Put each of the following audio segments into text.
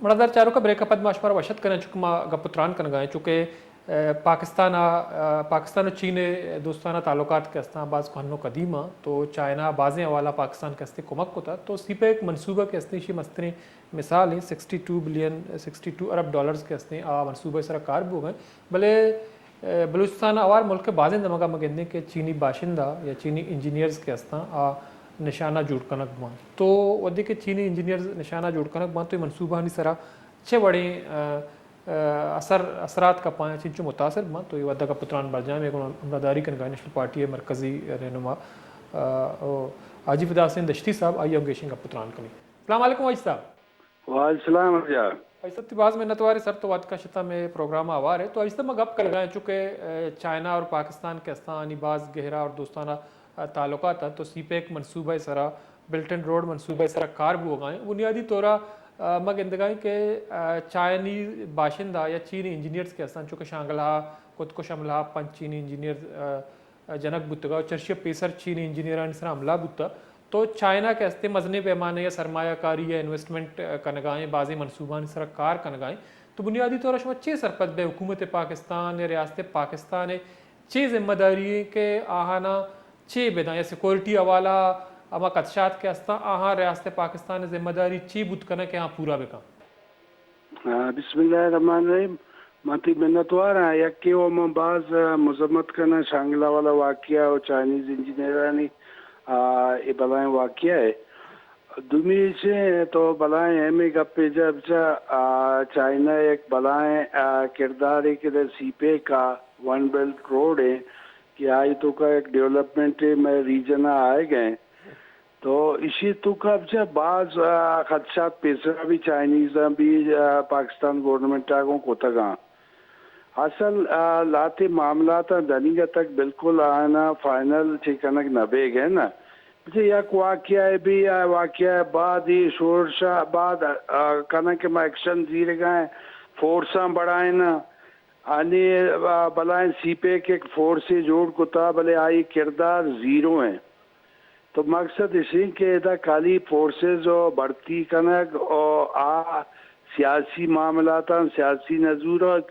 مڑادار چاروکاں، بریک ءَ پد ما شمارا وش اتک کنیں، چونکہ ما گپ ءُ تران کنگ ءَ ایں، چونکہ، ءَ، پاکستان ءَ، ءَ، پاکستان ءُ چین ءِ دوستانہ تعلقات کہ استاں باز کوہن ءُ قدیم آں، تو چائنا ءَ بازیں حوالہ پاکستان کہ استیں کمک کتا، تو سی پیک منصوبہ کہ استیں ایشی مستریں مثال ایں، sixty two billion, sixty two ارب ڈالرز کہ استیں آ منصوبہ ءِ سرا کار بوگ ءَ ایں، بلے ءَ، بلوچستان ءَ ہوار ملک ءِ بازیں دمگاں ما گندیں کہ چینی باشندہ یا چینی انجینئرز کہ استاں، آ نشانہ جوڑ کنگ بنت۔ تو وھدے کہ چینی انجینئرز نشانہ جوڑ کنگ بنت، تو اے منصوبہانی سرا چہ وڑیں، ءَ، ءَ، اثر، اثرات کپاں یا چنچو متاثر بنت، تو اے وھد ءَ گپ ءُ تران برجاہ ایں۔ گوں ہمراہداری کنگ ءَ ایں نیشنل پارٹی ءِ مرکزی رہنما، ءَ، او، حاجی فدا حسین دشتی صاحب، آئی ءَ ہم گیشیں گپ ءُ تران کنیں۔ السلام علیکم حاجی صاحب۔ وعلیکم السلام حاجی صاحب۔ حاجی صاحب، تئی باز منت وار ایں، سر تو وت کشتا مئے پروگرام ءَ ہوار ئے۔ تو حاجی صاحب، ما گپ کنگ ءَ ایں، چونکہ، ءَ، چائنا اور پاکستان کہ استاں آنی باز گہرا اور دوستانہ، ءَ، تعلقات انت، تو سی پیک منصوبہ ءِ سرا، بلٹ اینڈ روڈ منصوبہ ءِ سرا کار بوگ ءَ ایں۔ بنیادی طور ءَ، ءَ، ما گندگ ءَ ایں کہ، ءَ، چائنی باشندہ یا چینی انجینئرز کہ استاں، چونکہ شانگلہ ءَ خودکش حملہ ءَ پنچ چینی انجینئرز، ءَ، جنگ بوتگ ءُ چرشی ءَ پیسر چینی انجینئرانی سرا حملہ بوتگ۔ تو چائنا کہ استیں مزنیں پیمانے ءَ سرمایہ کاری یا انویسٹمنٹ، ءَ، کنگ ءَ ایں، بازیں منصوبہانی سرا کار کنگ ءَ ایں۔ تو بنیادی طور ءَ شما چے سرپد بئے حکومت پاکستان یا ریاست پاکستان ءِ چے ذمہ داری ایں کہ آہاناں چے بداں یا سیکورٹی حوالہ ءَ ہما خدشات کہ استاں، آہاں ریاست پاکستان ءِ ذمہ داری چے بوت کناں کہ آہاں پورا بکن؟ آ، بسم اللہ الرحمن الرحیم۔ من تئی منتوار آں۔ یکے و من باز، آ، مذمت کناں شانگلہ والا واقعہ و چائنیز انجینئرانی، آ، اے بلائیں واقعہ ہے۔ دومی ایشیں تو بلائیں اہمیں گپے جا بچا، آ، چائنا یک بلائیں، آ، کردارے کہ در سی پیک ءَ ون بیلٹ روڈ ہے کہ آئی توکا یک ڈیولپمنٹ مئے ریجن ءَ آئے گئے۔ تو ایشی توکا بچا باز، آ، خدشات پیسرا بھی چائنیزاں بھی، آ، پاکستان گورنمنٹ ءَ گوں کتگاں۔ اصل، آ، لہتے معاملاتاں دنیگا تک بالکل آہانا فائنل چے کنگ نہ بیگ ءَ نا۔ بچا یک واقعہ بھی، آ واقعہ بعد اے شورش ءَ بعد، آ، کناں کہ ما ایکشن زیرگا ایں، فورساں بڑھائیناں۔ آنی، آ، بلائیں سی پیک یک فورسے جوڑ کتا، بلے آئی کردار زیرو ایں۔ تو مقصد اش انت کہ ادا کالی فورسز و بھرتی کنگ و آ سیاسی معاملاتاں سیاسی نہ زورگ،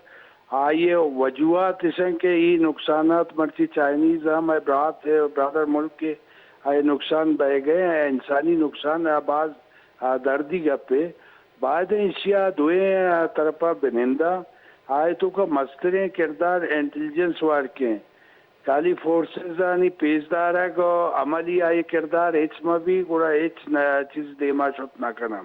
آئی وجوہات اش انت کہ اے نقصانات مرچی چائنیز ہم اے برات، برادر ملک ءَ اے نقصان بئیگ ءَ، انسانی نقصان ءَ باز، آ، دردی گپے۔ باید انت ایشی ءَ دوئیں، آ، طرف ءَ بننداں۔ آئی توکا مستریں کردار انٹیلیجنس ورک انت۔ کالی فورسز آنی پیش دارگ و عملی آئی کردار ہچ مہ بی، گڑا ہچ نہ، چیز دیما شت نہ کناں۔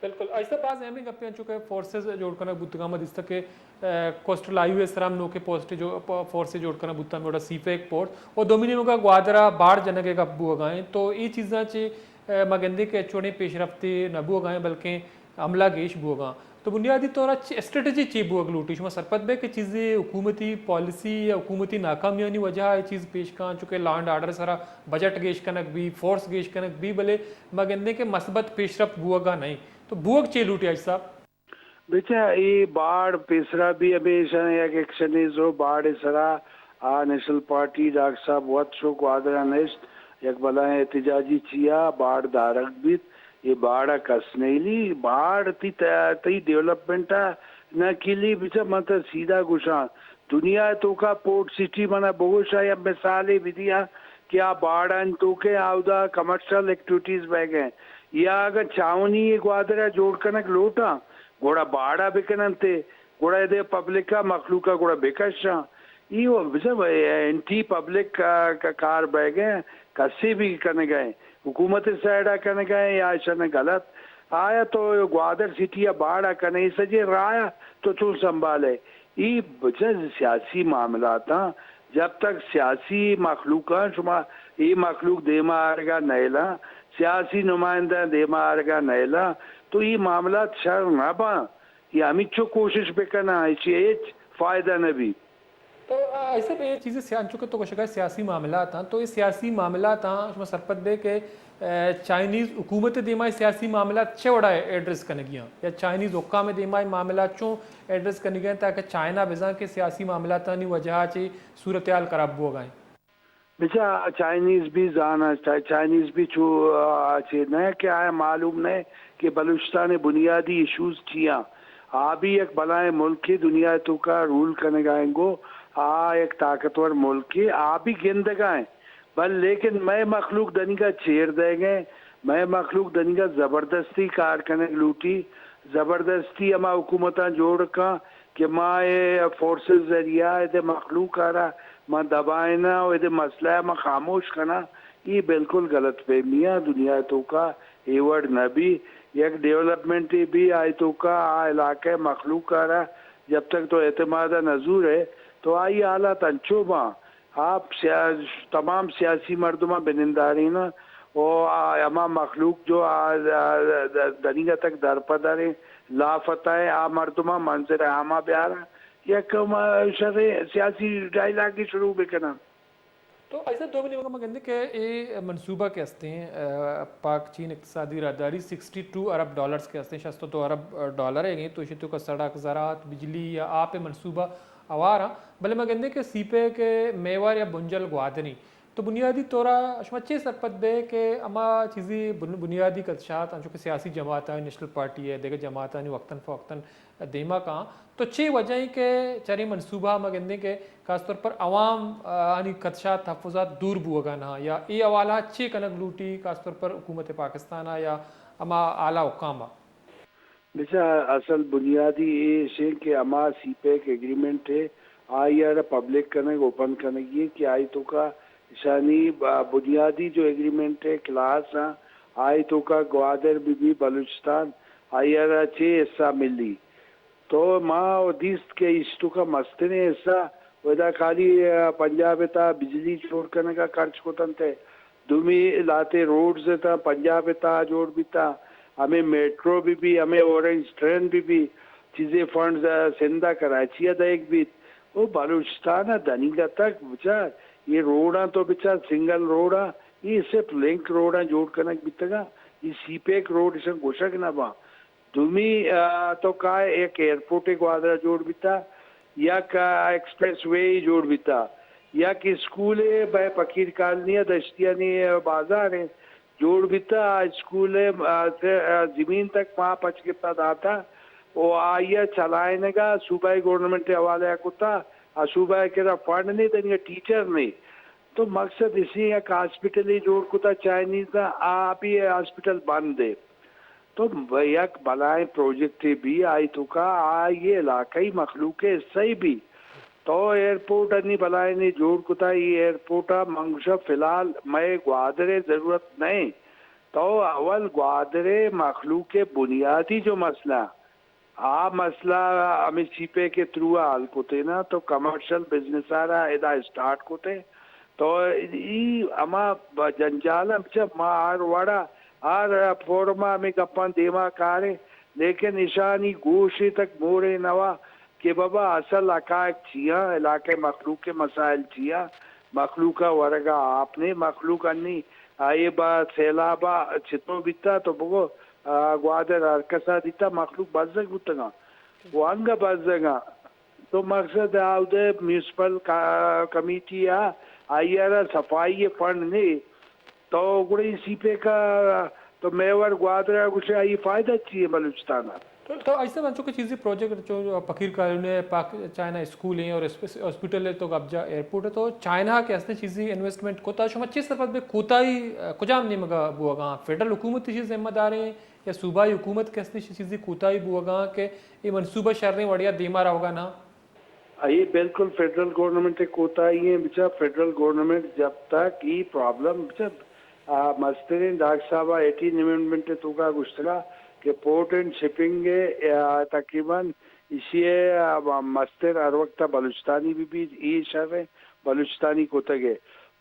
بالکل، ایشی ءَ باز اہمیں گپے انت، چونکہ فورسز جوڑ کنگ بوتگاں، ما دیستگ کہ، آ، کوسٹل ہائی وے سرا ہم نوکیں پوسٹ جو، پ-، فورسے جوڑ کنگ بوتاں، ہمے وڑا سی پیک پورٹ و دومی نیمگا گوادر ءَ باڑ جنگ ءِ گپ بوگا انت، تو اے چیزاں چہ، آ، ما گندیں کہ ہچ وڑیں پیش رفتے نہ بوگا انت، بلکیں حملہ گیش بوگاں۔ تو بنیادی طور ءَ چ-، اسٹریٹجی چی بوگ لوٹی؟ شما سرپد بئے کہ چیزے حکومتی پالیسی یا حکومتی ناکامیانی وجہ ءَ اے چیز پیش کاں، چونکہ لا اینڈ آرڈر سرا بجٹ گیش کنگ بی، فورس گیش کنگ بی، بلے ما گندیں کہ مثبت پیش رفت بوگا نہیں۔ تو بوگ چے لوٹی حاجی صاحب؟ بچا اے باڑ پیسرا بی ہمیشہ یک ایکشنے زو باڑ سرا آ نیشنل پارٹی ڈاکٹر صاحب وت شو گوادر ءَ نشت، یک بلائیں احتجاجی چیا باڑ دارگ بیت۔ اے باڑ ءَ کس نیلی، باڑ تی ت-، تئی ڈیولپمنٹ ءَ نہ کلی۔ بچا من ترا سیدھا گوشاں، دنیا ءِ توکا پورٹ سٹی من ءَ بگوشاں یا مثالے بدیاں کہ آ باڑانی توکے آ اودا کمرشل ایکٹیویٹیز بئیگ ءَ یا اگاں چاونی ءَ گوادر ءَ جوڑ کنگ لوٹاں، گڑا باڑ ءَ بکننت ءُ گڑا ادے پبلک ءَ، مخلوق ءَ گڑا بکشاں۔ ای و بزاں اینٹی پبلک ءَ ک-، کار بئیگ ءَ، کسے بھی کنگ ءَ، حکومت ءِ سائیڈ ءَ کنگ ءَ یا ایشاں غلط۔ آیا تو گوادر سٹی ءَ باڑ ءَ کنے، ای سجے راہ ءَ تو چون سنبھالے؟ ای بزاں سیاسی معاملاتاں، جب تک سیاسی مخلوقاں شما ای مخلوق دیما آرگا نیلاں، سیاسی نمائندہ دیما آرگا نیلاں، تو ای معاملات شر نہ باں۔ یا ہمینچو کوشش بکناں، ایشی ہچ فائدہ نہ بیت۔ تو، آ، ایسے اے چیزیں سیا-، انچو کہ تو گوشگا سیاسی معاملات آں، تو اے سیاسی معاملات آں، شما سرپد بے کہ، آ، چائنیز حکومت دیما اے سیاسی معاملات چے وڑا ایڈریس کنگی آں؟ یا چائنیز حکام دیما اے معاملات چون ایڈریس کنگی آں تاکہ چائنا بزاں کہ سیاسی معاملاتانی وجہ چے صورتحال خراب بوگا ایں؟ بچا، چائنیز بھی زاناں، چا-، چائنیز بھی چو، آ، چے نہ کہ آیا معلوم نہ کہ بلوچستان بنیادی ایشوز چیاں۔ آ بھی یک بلائیں ملکے دنیا توکا رول کنگا انگو، آ یک طاقتور ملکے، آ بھی گندگا ہیں۔ بل لیکن مئے مخلوق دنیگا چیر دئیگیں، مئے مخلوق دنیگا زبردستی کار کنگ لوٹی، زبردستی ہما حکومتاں جوڑ کن کہ ما اے فورسز ذریعہ ادے مخلوق آرا ما دبائیناں و ادے مسئلہ ما خاموش کناں، ای بالکل غلط فہمی آ۔ دنیا توکا اے وڑ نہ بی۔ یک ڈیولپمنٹ بھی آئی توکا آ علاقہ مخلوق آرا جب تک تو اعتماد نزور ہے تو آئی حالات انچو باں۔ آپ سیا-، تمام سیاسی مردماں بننداریناں و آ ہما مخلوق جو آ، آ، دنیگا تک درپدریں، لافتہ ہیں، آ مردماں منظر عامہ بیاراں، یک ما شریں سیاسی ڈائیلاگے شروع بکناں۔ تو ایسا دومی نیمگا ما گندیں کہ اے منصوبہ کہ ہستیں، آ، پاک چین اقتصادی راہداری سکسٹی ٹو ارب ڈالرز کہ ہستیں، شست و دو ارب ڈالر ہے، تو اشی توکا سڑک، زراعت، بجلی یا آپ منصوبہ ہوار آں، بلے ما گندیں کہ سی پیک ءِ محور یا بنجل گوادر ایں۔ تو بنیادی طور ءَ شما چے سرپد بئے کہ ہما چیزی بن-، بنیادی کدشات، انچو کہ سیاسی جماعتاں، نیشنل پارٹی ءِ، دگہ جماعتانی وقتاً فوقتاً دیما کاں، تو چے وجہ ایں کہ چرے منصوبہ ما گندیں کہ خاص طور پر عوام، آ، آنی کدشات، تحفظات دور بوگا نہ، یا اے حوالہ چے کنگ لوٹی خاص طور پر حکومت پاکستان ءَ یا ہما اعلیٰ حکام ءَ؟ بچا، اصل بنیادی ایش انت کہ ہما سی پیک ایگریمنٹ ہے، آئی ءَ را پبلک کنگ، اوپن کنگی ہے کہ آئی توکا اشانی با-، بنیادی جو ایگریمنٹ ہے، کلاس آں، آئی توکا گوادر بہ بی، بلوچستان، آئی ءَ را چے حصہ ملی۔ تو ما و دیست کہ ایش توکا مستریں حصہ و ادا خالی، آ، پنجاب تا بجلی جوڑ کنگا خرچ کتنت۔ دومی لہتے روڈز اتاں، پنجاب ءِ تہا جوڑ بیتاں، ہمے میٹرو بہ بی، ہمے اورنج ٹرین بہ بی، چیزے فنڈز، آ، سندھ ءَ کراچی ءَ دئیگ بیت۔ او بلوچستان ءَ دنیگا تک بچار، اے روڈاں تو بچار، سنگل روڈاں، اے صرف لنک روڈاں جوڑ کنگ بیتگاں، اے سی پیک روڈ اشاں گوشگ نہ باں۔ دومی، آ، تو کائے یک ایئرپورٹے گوادر ءَ جوڑ بیتا، یک، آ، ایکسپریس وے جوڑ بیتا، یک اسکولے بئے فقیر کالونی ءَ دشتیانی بازار ءَ جوڑ بیتا، آ اسکول ءِ، آ، سے-، آ، زمین تک ما پچ گپتا داتا و آئی ءَ چلائینگا صوبائی گورنمنٹ ءِ حوالہ ءَ کتا، آ صوبہ ءِ کرا فنڈ نے، دنیا ٹیچر نے۔ تو مقصد اسی یک ہاسپٹلے جوڑ کتا چائنیز ءَ، آ بھی ہاسپٹل بند ہے۔ تو ب-، یک بلائیں پروجیکٹے بی، آئی توکا آئی علاقائی مخلوق ءِ حصہ بی۔ تو ایئرپورٹ انی بلائیں نے جوڑ کتا، ای ایئرپورٹ ءَ من گوشاں فی الحال مئے گوادر ءِ ضرورت نہ۔ تو اول گوادر ءِ مخلوق ءِ بنیادی جو مسئلہ، آ مسئلہ ہمے سی پیک ءِ تھرو ءَ حل کتیں نا، تو کمرشل بزنس ءَ را ادا اسٹارٹ کتیں۔ تو ای ہما ب-، جنجال ہم چہ ما ہر وڑا، ہر فورم ءَ ہمے گپاں دیما کاریں، لیکن اشانی گوشے تک مورے نوا کہ بابا اصل حقائق چیاں، علاقہ مخلوق کے مسائل چیاں، مخلوق ءَ ورگا آپ نے، مخلوق انی آئی با سیلاب ءَ چتو بیتا تو بگو، آ، گوادر ہر کسا دیتا مخلوق بزگ بوتگاں۔ و انگہ بزگاں۔ تو مقصد آودے میونسپل کا-، کمیٹی ءَ آئی ءَ را صفائی ءِ فنڈ نے، تو گڑا سی پیک ءَ تو میور گوادر ءَ گوشے آئی فائدہ چی ہے بلوچستان ءَ؟ تو، تو ایسا انچو کہ چیزی پروجیکٹ چو فقیر کالونی ہے، پاک چائنا اسکول ہیں اور اس-، اس-، ہاسپٹل ہے تو گبجا ایئرپورٹ ہے، تو چائنا کے ہستے چیزی انویسٹمنٹ کوتا شما چیز سرپد بے کوتاہی، آ، کجام نیمگا بوگا؟ فیڈرل حکومت چیز ذمہ دار ہیں؟ یا صوبائی حکومت کہ ہستے چیزی کوتاہی بوگا کہ اے منصوبہ شریں وڑیا دیما روگا نا؟ اے بالکل فیڈرل گورنمنٹ ءِ کوتاہی ہیں۔ بچا فیڈرل گورنمنٹ جب تک ای پرابلم، بچا، آ، مستریں ڈاکٹر صاحب ءَ ایٹین امینڈمنٹ ءِ توکا گوشتگا کہ پورٹ اینڈ شپنگ ءِ، آ، تقریباً ایشی ءِ، آ، مستر ہر وقت بلوچستانی بہ بیت، ای شر ءِ بلوچستانی کتگ ءِ۔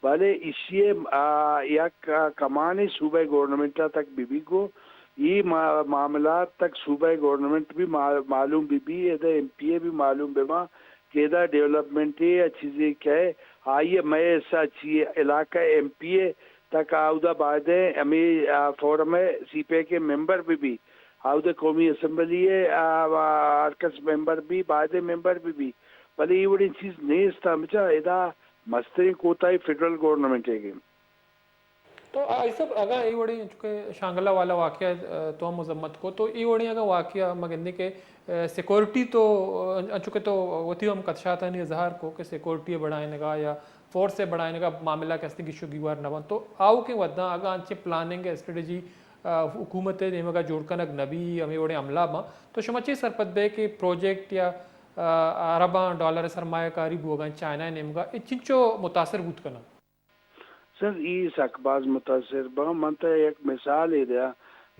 بلے ایشی ءِ، آ، یک، آ، کمانے صوبہ گورنمنٹ ءَ تک بہ بیت گو، ای ما-، معاملات تک صوبہ گورنمنٹ بھی ما-، معلوم بہ بیت، ادا ایم پی اے بھی معلوم بہ باں کہ ادا ڈیولپمنٹ ءِ یا چیزے کہ آئی ءِ مئے حصہ چی ءِ، علاقہ ایم پی اے تک آودا بایدیں ہمے، آ، فورم ءِ سی پیک ءِ ممبر بہ بیت، آودا قومی اسمبلی ءِ، آ، آ، ہر کس ممبر بی، بایدیں ممبر بہ بیت، بلے اے وڑیں چیز نیست ہم۔ بچا ادا مستریں کوتاہی فیڈرل گورنمنٹ ء گیں۔ تو آئی صاحب، اگاں اے وڑیں چونکہ شانگلہ والا واقعہ، ء، تو ہم مذمت کو، تو اے وڑیں اگاں واقعہ ما گندیں کہ، ء، سیکورٹی تو، ء، انچو کہ تو وتی ہم خدشاتانی اظہار کو کہ سیکورٹی ء بڑھائینگا یا فورس ء بڑھائینگا معاملہ کہ استیں گیش و گیوار نہ بنت، تو آؤکیں وداں اگاں انچیں پلاننگ ء اسٹریٹجی، ء، حکومت ء نیمگا جوڑ کنگ نہ بی، ہمے وڑیں عملہ باں، تو شما چے سرپد بئے کہ پروجیکٹ یا، ء، ارباں ڈالر ء سرمایہ کاری بوگا چائنا ء نیمگا اے چنچو متاثر بوت کناں؟ سر، ای سک باز متاثر باں۔ من ترا یک مثالے دیاں۔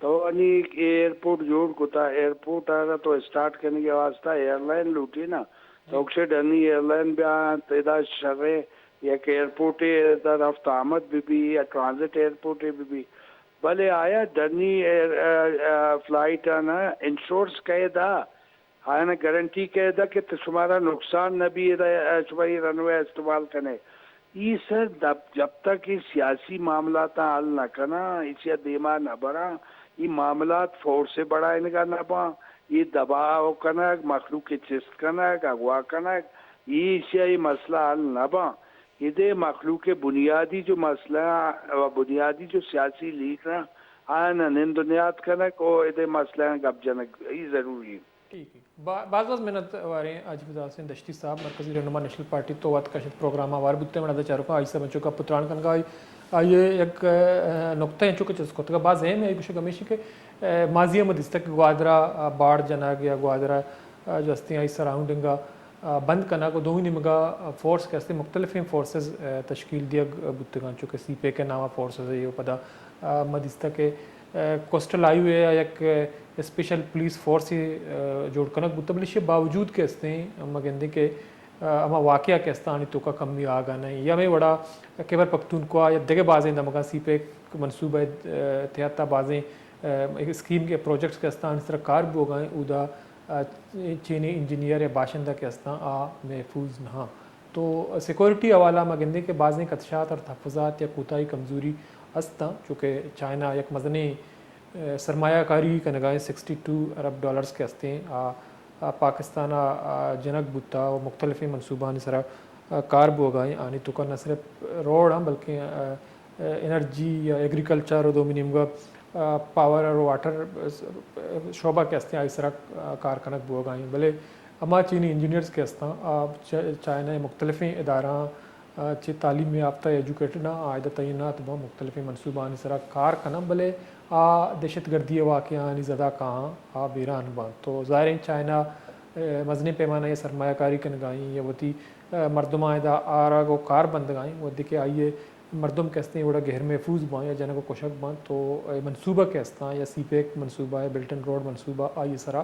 تو انی ایک ایئرپورٹ جوڑ کتا، ایئرپورٹ ء را تو اسٹارٹ کنگ ء واسطہ ایئرلائن لوٹی نا، تو اکشے ڈنی ایئرلائن بیا، ادا شریں یک ایئرپورٹے، ادا رفت آمد بہ بی یا ٹرانزٹ ایئرپورٹے بہ بی۔ بلے آیا ڈنی ایئر، ا، ا، فلائٹ آنا انشورنس کئے دا؟ آیانا گارنٹی کئے دا کہ تو شمارا نقصان نہ بی، ادا شما اے رن وے استعمال کنے؟ ای سر، دب-، جب تک ای سیاسی معاملاتاں حل نہ کناں، ایشی ء دیما نہ براں، ای معاملات فورس ء بڑھائینگا نہ باں، ای دباؤ کنگ، مخلوق ء چست کنگ، اغوا کنگ، ای ایشی ء ای مسئلہ حل نہ باں۔ ادے مخلوق ء بنیادی جو مسئلہ و بنیادی جو سیاسی لیڈر آں، آیانا نند و نیاد کنگ و ادے مسئلہ گپ جنگ ای ضروری انت۔ ٹھیک ہے۔ با-، باز باز منت واریں حاجی فدا حسین دشتی صاحب، مرکزی رہنما نیشنل پارٹی، تو وت کشت پروگرام آوار بوتے۔ من ادا چاروکاں آئی صاحب انچو گپ و تران کنگا آئی، آئی یک، ء، نقطہ انچو کہ چست کتگا، باز اہم ہے، گوشگ ہمیشی کہ، ء، ماضی ہم دیستا کہ گوادرا، ء، باڑ جنگ یا گوادرا، ء، جو ہستیں آئی سراؤنڈنگا، ء، بند کنگ و دومی نیمگا، ء، فورس کہ ہستیں مختلفیں فورسز، ء، تشکیل دیگ بوتگاں، چو کہ سی پیک ء ناما فورسز ہے و پدا، ء، ما دیستا کہ ء، کوسٹل ہائی وے ء یک اسپیشل پولیس فورس ء جوڑ کنگ بوتگ، بلے ایشی باوجود کہ استیں، ما گندیں کہ، ء، ہما واقعہ کہ استاں آنی توکا کمی آگا نہ یا ہمے وڑا خیبر پختونخوا یا دگہ بازیں دمگاں سی پیک منصوبہ ء تحت ء بازیں، ء، اسکیم کے پروجیکٹس کہ استاں آنی سرا کار بوگا ایں، اودا، ء، چینی انجینئر یا باشندہ کہ استاں آ محفوظ نہ آں۔ تو سیکورٹی حوالہ ما گندیں کہ بازیں خدشات اور تحفظات یا کوتاہی کمزوری است آں، چونکہ چائنا یک مزنیں، ء، سرمایہ کاری کنگا ایں، سکسٹی ٹو ارب ڈالرز کہ استیں، آ، آ پاکستان ء، آ، جنگ بوتا و مختلفیں منصوبانی سرا، آ، کار بوگا ایں۔ آنی توکا نہ صرف روڈ ہاں بلکہ، آ، آ، انرجی یا ایگریکلچر و دومی نیمگا، آ، پاور اور واٹر، آ، شعبہ کہ استیں آئی سرا، آ، کار کنگ بوگا ایں۔ بلے ہما چینی انجینئرز کہ استاں، آ، چ-، چائنا ء مختلفیں اداراں، آ، چہ تعلیم یافتہ ایجوکیٹڈ آں، آ ادا تعینات باں، مختلفیں منصوبانی سرا کار کناں، بلے آ دہشت گردی ء واقعہانی زدا کاہاں، آ بیران باں۔ تو ظاہریں چائنا، آ، مزنیں پیمانہ ء سرمایہ کاری کنگا ایں یا وتی، آ، مردماں ادا آرگ و کار بندگا ایں، وھدے کہ آئی ء مردم کہ استیں وڑا غیر محفوظ باں یا جنگ و کشگ باں، تو اے منصوبہ کہ استاں یا سی پیک منصوبہ یا بلٹ اینڈ روڈ منصوبہ، آئی سرا،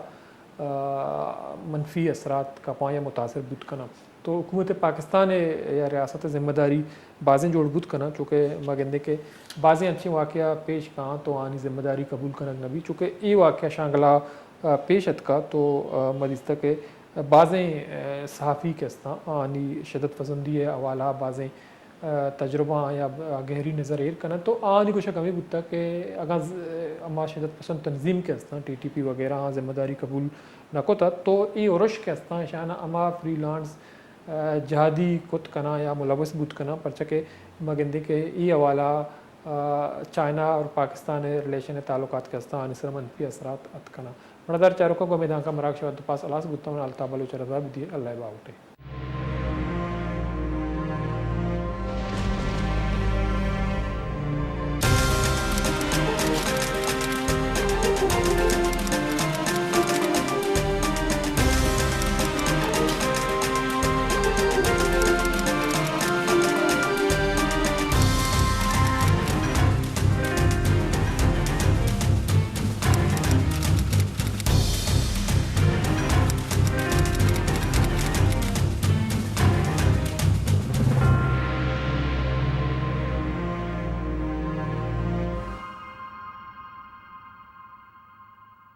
آ، منفی اثرات کپاں یا متاثر بوت کناں۔ تو حکومت پاکستان ء یا ریاست ء ذمہ داری بازیں جوڑ بوت کناں، چونکہ ما گندیں کہ بازیں انچیں واقعہ پیش کاں تو آنی ذمہ داری قبول کنگ نہ بی، چونکہ اے واقعہ شانگلہ، آ، پیش اتکا تو، آ، ما دیستہ کہ بازیں، آ، صحافی کہ استاں آنی شدت پسندی ء حوالہ بازیں، آ، تجربہ آں یا گہری نظر ایر کناں تو آنی گوشگ ہمے بوتا کہ اگاں ز-، ہما شدت پسند تنظیم کہ استاں ٹی ٹی پی وغیرہ آں ذمہ داری قبول نہ کتا تو اے ارش کہ استاں اشانا ہما فری لانس، آ، جہادی کت کناں یا ملوث بوت کناں، پرچہ کہ ما گندیں کہ اے حوالہ، آ، چائنا اور پاکستان ء ریلیشن ء تعلقات کہ استاں آنی سر منفی اثرات ات کناں۔ مڑدار چاروکاں گوں ہمے دانکاں مراگش ء وت پاس ہلاس بوتاں، من الطاف بلوچ ء رضا بدی، اللہ ء باہوٹ ء۔